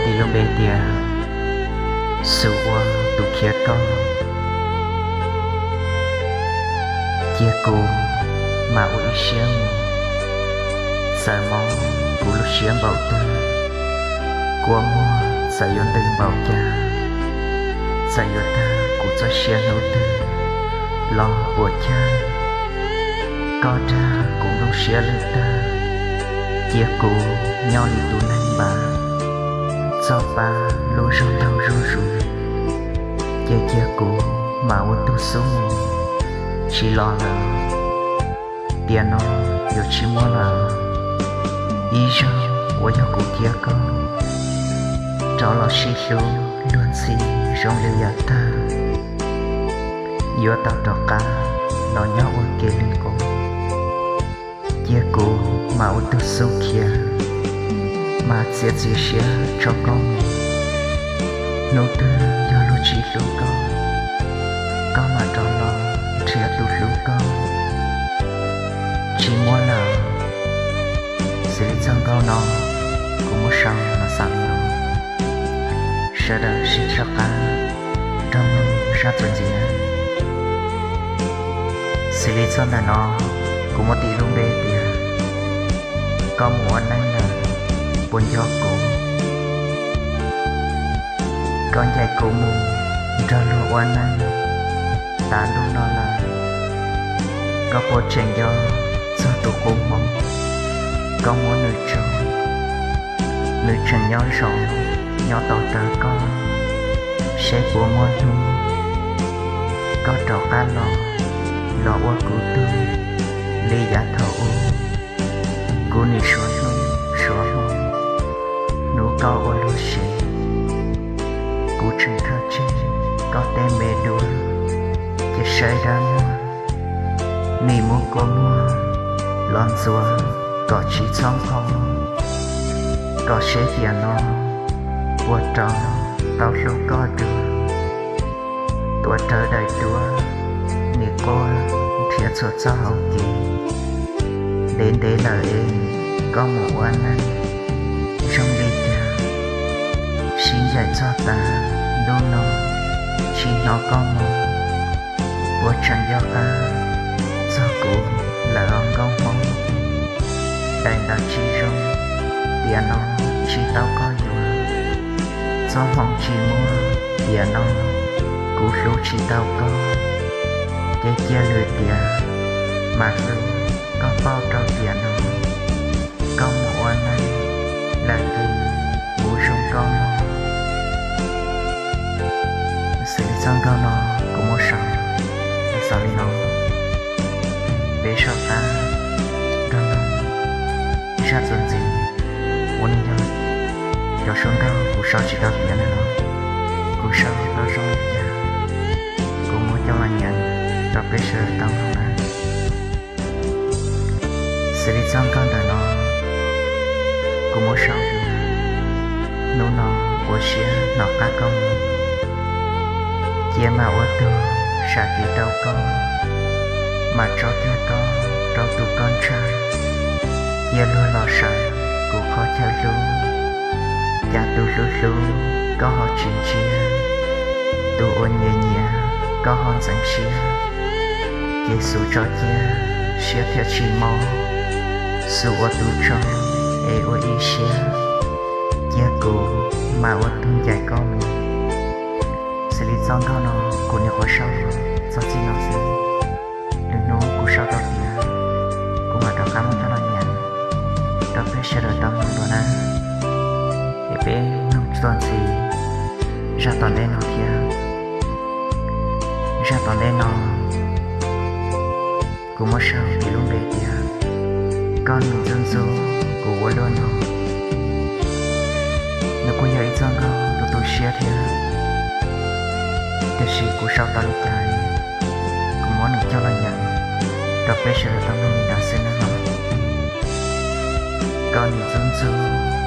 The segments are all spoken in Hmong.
Tis lub npe tias Xus ua tus khiav koj, cia kuv mam ua ib siab mus. Txawm mob kuv lub siab npaum twg, kua muag txawm yuav ntws npaum cas, txawm yuav tag kuv txoj sia hnub twg los puam chawj, koj dag kuv nplooj siab lwj tag. Cia kuv nyob li tus neeg npam, txoj pa lub zog ntaug zuj zus, ces cia kuv mam ua tug xub mus, tsis los lawm. Tiam no yuav tsis muaj lawm, ib zaug uas yog kuv thiab koj rov los sib hlub luag ntxhi zoo li yav tag, yuav tau rov qab los nyob ua ke li qub. Cia kuv mam ua tug xub khiav, mas txiav txim siab tso koj mus. Hnub twg yog luag tsis hlub koj, koj mam rov los nrhiav tus hlub koj. Tsis muaj lawm. Xws li txoj nkauj no kuv muab sau los xaus li no. Sawv daws sib tshaj qab nrog mloog zaj txuas ntxiv. Xws li txoj ntawm no kuv muab tis lub npe tias Koj mus ua neej lawm puas nco kuv? Koj ncaim kuv mus nrog luag ua neej tas ntuj no lawm, koj puas tseem nco txog tus qub hmoov koj muab nws tso? Nws tseem nyob zoo nyob tos rawv koj, seb puas muaj hnub koj rov qab los, los ua kuv tug li yav thaum ub. Kuv nim suav hnub suav hmo, hnub koj ua luag siv, kuv tseem thawj tseg koj tej me duav, ces saib dab muag nim muab kua muag los ntxuav kom tsis txhob nqho, kom seb tiam no puas rov tau hlub koj dua. Tuav rawv daim duab nim quaj nrhiav txhua txoj hauv kev, ntev ntev lawm es koj mus ua neej zoo li cas, sib ncaim txog tas ntuj no tsis hnov koj mus. Puas tseem nco qab txog kuv lawm os nkauj hmoob? Daim ntawv tsis zoo, tiam no tsis tau koj yuav. Txoj hmoo tsis muaj, tiam no kuv hlub tsis tau koj. Ces cia lwm tiam mas hlub koj pauj rau tiam no. Koj mus ua neej lawm ces kuv zoo koj mog. Xws li txoj nkauj no kuv muab sau los xaus li no. Peb soj qab nrog mloog zaj txuas ntxiv uas nws yog cov suab nkauj kuv sau tsis tau tiav na no. Kuv sau tau zoo li cas kuv muab coj los nyeem rau peb sawv daws tau mloog na. Xws li txoj nkauj ntawm no kuv muab sau tias hnub no ua siab hnov qab koj mus, cia mam ua tug sam kev rau koj, mam tso kiag koj rau tus koj ntshai. Cia luag los sawv kuv qhov chaw hlub, cas tus hlub hlub koj ho tsis ntsia, tus uas nyiam nyiam koj ho ntxeev siab. Ces xub tso cia siab thiaj tsis mob, xub ua tus tso es ua ib siab, cia kuv mam ua tug ncaim koj mus. Xws li txoj nkauj no kuv nyuam qhuav sau txog txij no xwb, lwm hnub kuv sau tau tiav kuv mam rov qab muab coj los nyeem rau peb sawv daws tau mloog dua na. Es peb mloog txuas ntxiv zaj tom ntej no thiab. Zaj tom ntej no kuv muab sau tis lub npe tias koj nim ntxub ntxub kuv ua luaj no. Nws kuj yog ib txoj nkauj tu tu siab thiab, tiam sis kuv sau tau li cas kuv muab nws coj los nyeem rau peb sawv daws tau mloog li ntawd xwb nawb. Koj nim ntxub ntxub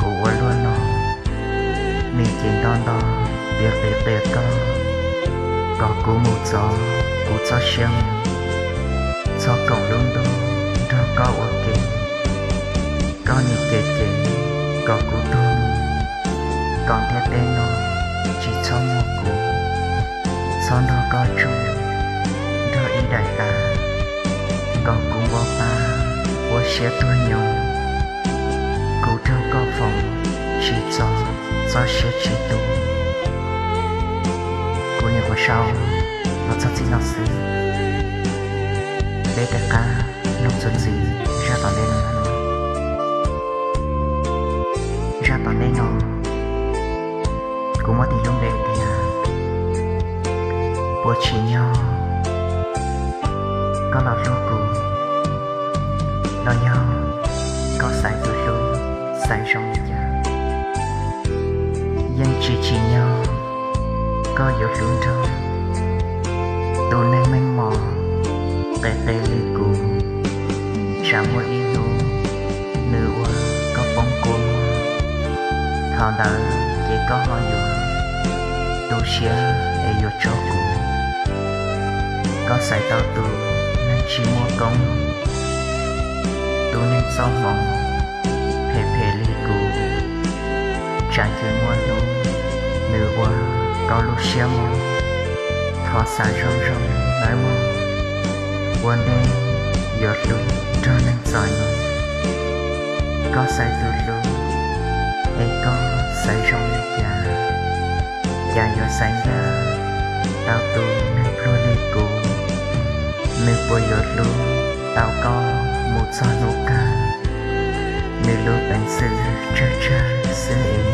kuv ua luaj no, nim ces nto nto tiav qias qias koj, kom kuv mus txov kuv txoj sia mus, txhob koom lub ntuj nrog koj ua ke. Koj nim cem cem kom kuv tuag mus, kom ntiaj teb no tsis txhob muaj kuv, txhob nrog koj tsuj nrog ib daim tawv, kom kuv npo pa ua siab tuag nyo, kuv raug koj foom tsis txog txoj sia tsis tu. Kuv nyuam qhuav sau los txog txij no xwb, peb rov qab mloog txuas ntxiv zaj tom ntej no. Zaj tom ntej no kuv muab tis lub npe tias Puas Tsim Nyog Koj Los Hlub Kuv, los yog koj xaiv tus hlub xaiv zoo li cas. Yeej tsis tsim nyog koj yuav hlub nrog tus neeg meej mom qes qes li kuv, tsam muaj ib hnub nws ua koj poob kua muag, thaum ntawd ces koj ho yuav tu siab es yuav tso kuv. Koj xaiv tau tus neeg tsis muaj koob, tus neeg txoj hmoov phem phem li kuv, tsam ces muaj hnub nws ua koj lub siab mob. Thov xav zoo zoo nawb mog, ua ntej yuav hlub nrog neeg txom nyem. Koj xaiv tus hlub es koj xaiv zoo li cas, cas yuav xaiv ncaj tau tus neeg pluag li kuv. Nws puas yuav hlub tau koj mus txog hnub kawg? Nws lub peev xwm tsawg tsawg xwb es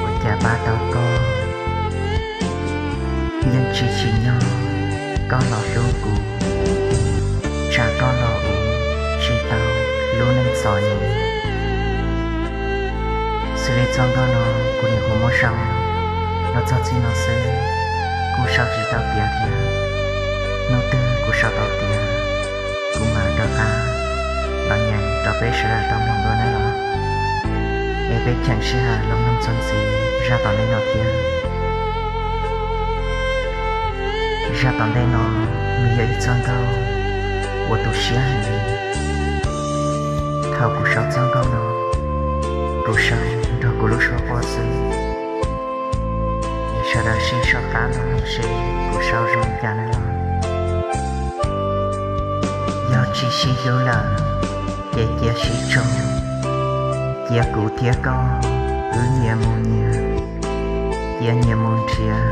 ua cas pab tau koj. Yeej tsis tsim nyog koj los hlub kuv, tsam koj los ua tsis tau hlub neeg txom nyem. Xws li txoj nkauj no kuv nyuam qhuav muab sau los txog txij no xwb, kuv sau tsis tau tiav thiab. Hnub twg kuv sau tau tiav, kuv mam rov qab los nyeem rau peb sawv daws tau mloog dua nawb los. Es peb cheem sij hawm los mloog txuas ntxiv zaj tom ntej no thiab. Zaj tom ntej no nws yog ib txoj nkauj uas tu siab heev li. Thaum kuv sau txoj nkauj no, kuv sau nrog kuv lub suab quaj xwb. Es sawv daws sib soj qab mloog seb kuv sau zoo li cas nawb los. Yog tsis sib hlub lawm, ces cia sib tso, cia kuv thiab koj wb nyias mus nyias, cia nyias mus nrhiav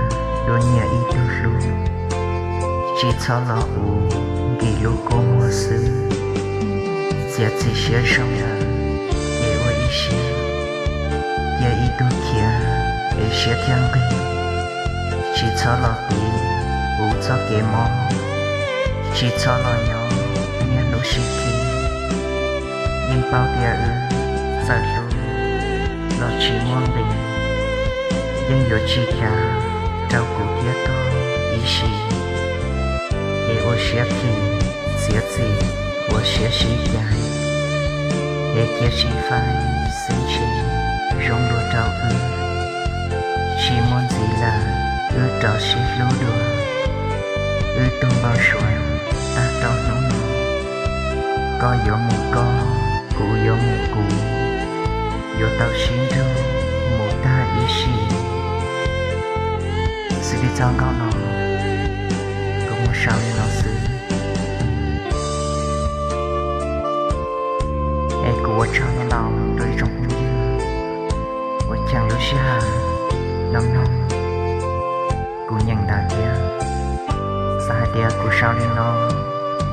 dua nyias ib tug hlub. Tsis txhob los ua nkim lub kua muag xwb. Txiav txim siab zoo lawm ces ua ib siab, cia ib tug khiav es siab thiaj nqig. Tsis txhob los tiv kuv txoj kev mob, tsis txhob los nyob niaj hnub sib khi. Yeej paub tias wb txawm hlub los tsis muaj nqis, yeej yuav tsis kav rau kuv thiab koj ib sim. Ces ua siab khi, txiav txim, ua siab sib cais, es cia sib faib xwb ntshe zoo dua rau wb. Tsis muaj ntxiv lawm, wb rov sib hlub dua. Wb tug npau suav tag rau hnub no, koj yuav mus koj, kuv yuav mus kuv, yuav tau sib nrug mus tag ib sim. Xws li txoj nkauj no kuv muab sau li no xwb. Es kuv ua tsaug ntau ntau rau ib tsoom phooj ywg uas cheem lub sij hawm los mloog kuv nyeem ntawd thiab. Xav hais tias kuv sau li no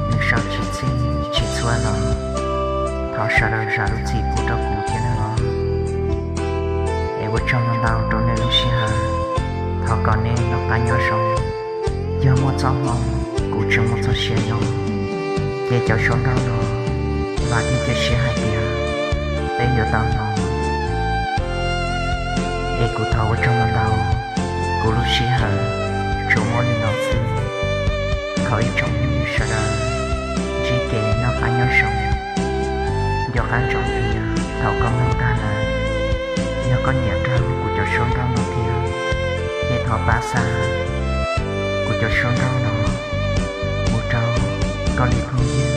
nws sau tsis txhij tsis txhua los thov sawv daws zam lub txim pub rau kuv thiab nawb los. Es ua tsaug ntau ntau rau nej lub sij hawm, thov kom nej noj qab nyob zoo. Yog muaj txoj hmoo kuv tseem muaj txoj sia nyob, ces cov suab nrauj no vam thiab cia siab hais tias peb yuav tau hnov. Es kuv thov ua tsaug ntau ntau, kuv lub sij hawm tsuas muaj li no xwb. Thov ib tsoom phooj ywg sawv daws ntsib kev noj qab nyob zoo, nco qab ntsoov tias thaum koj mloog tag lawm, yog koj nyiam raug kuv cov suab nrauj no thiab, ces thov pab xa kuv cov suab nrauj no mus rau koj li phooj ywg